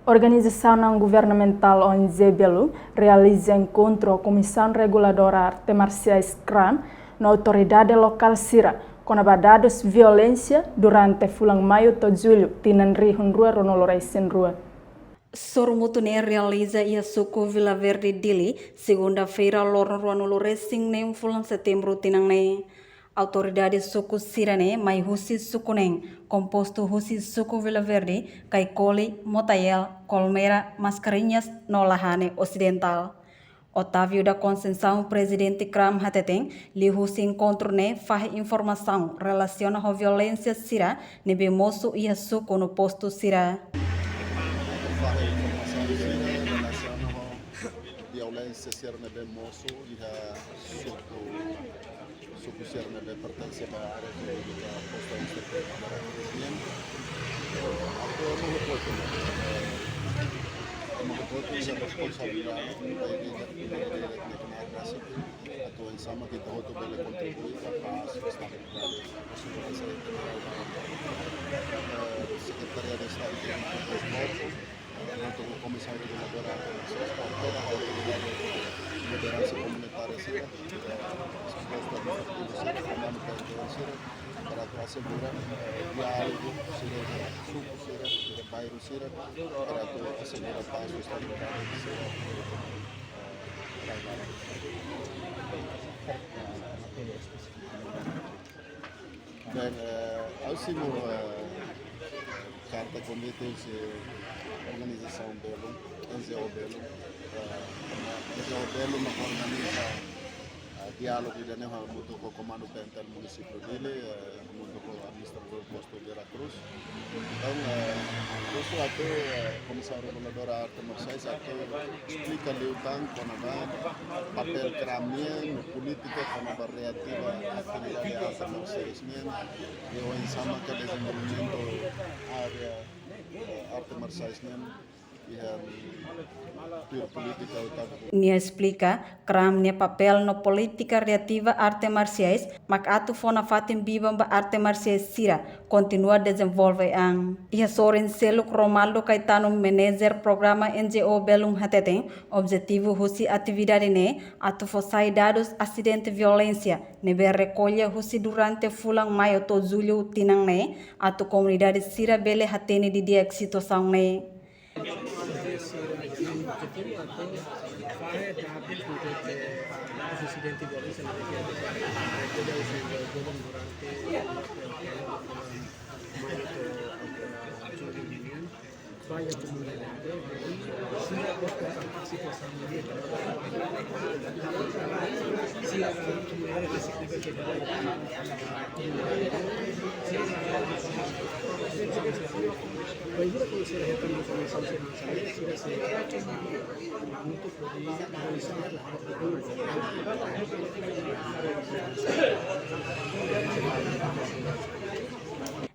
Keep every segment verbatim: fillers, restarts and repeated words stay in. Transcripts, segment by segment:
Organizasaun não-governamentál O N G belun realiza enkontru ho Komisaun Reguladora Arte Marsiais, kram, no autoridade lokál sira kona-ba dadus violénsia durante fulan Maiu to'o Jullu tinan rihun rua ruanulu resin rua. Sorumutu ne'e realiza iha suku Vila Verde, Dili, segunda-feira, loron ruanulu resin neen fulan Setembru tinan ne'e. Autoridade suku sira-ne'e mai husi suku neen, kompostu husi suku Vila Verde, Caicoli, Motael, Colmera, Mascarenhas no Lahane Ocidental. Otávio da Conceição, prezidente kram, hateten, liuhusi enkontru ne'e fahe informasaun relasiona ho violénsia sira ne'ebé mosu iha suku no postu sira. Fahe informasaun sira relasiona ho violénsia sira ne'ebé mosu iha suku, suku sira ne'ebé pertense ba área jurídika postu administrativu Dili nian. Atu ema hotu-hotu, eh, ema hotu-hotu iha responsabilidade ba ida-idak, ida-idak ne'e kena rasik, atu oinsá mak ita hotu bele kontribui ba pás, estabilidade, ba seguransa ita. Eh, Sekretariadu Estadu Jurídiku Postu, eh, junto ho Komisaun Reguladora, kualkér autoridade lideransa komunitária sira, eh, postu administrativu sira, komandu territóriu sira, para atu asegura, eh, diálogu sira, suku sira, sira, bairru sira, para atu asegura pás, estabilidade sira, eh, para Bem, eh, ha'u simu, eh, karta konvite husi organizasaun belun, N G O belun, eh, N G O belun mak organiza, eh, diálogu ida-ne'e hamutuk ho Komandu P N T L Munisípiu Dili, eh, hamutuk ho Administradór Postu Vera Cruz. Entaun, eh, husu atu, eh, Komisaun Reguladora Arte Marsiais atu esplika liután kona-ba papél kram nian, polítika kona-ba reativa atividade arte marsiais nian, i oinsá maka dezenvolvimentu área, eh, arte marsiais nian iha tuir polítika ou tantu. Nia esplika, kram nia papél no polítika reativa arte marsiais mak atu fó nafatin biban ba arte marsiais sira kontinua dezenvolve an. Iha sorin seluk, Romaldo Caetano, manager programa N G O belun, hateten, objetivu husi atividade ne'e atu fó sai dadus asidente violénsia ne'ebé rekolla husi durante fulan Maiu to'o Jullu tinan ne'e, atu komunidade sira bele hatene didi'ak situasaun ne'e.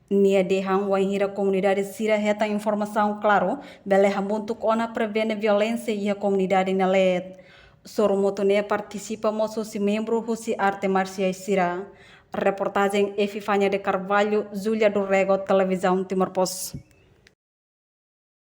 Nia dehan wainhira komunidade sira hetan informasaun klaru, bele hamutuk ona prevene violénsia iha komunidade nia leet. Sorumutu ne'e partisipa mós husi membru husi arte marsiais sira. Reportajen Epifania de Carvalho, Julia do Rego, Televizaun Timor Post.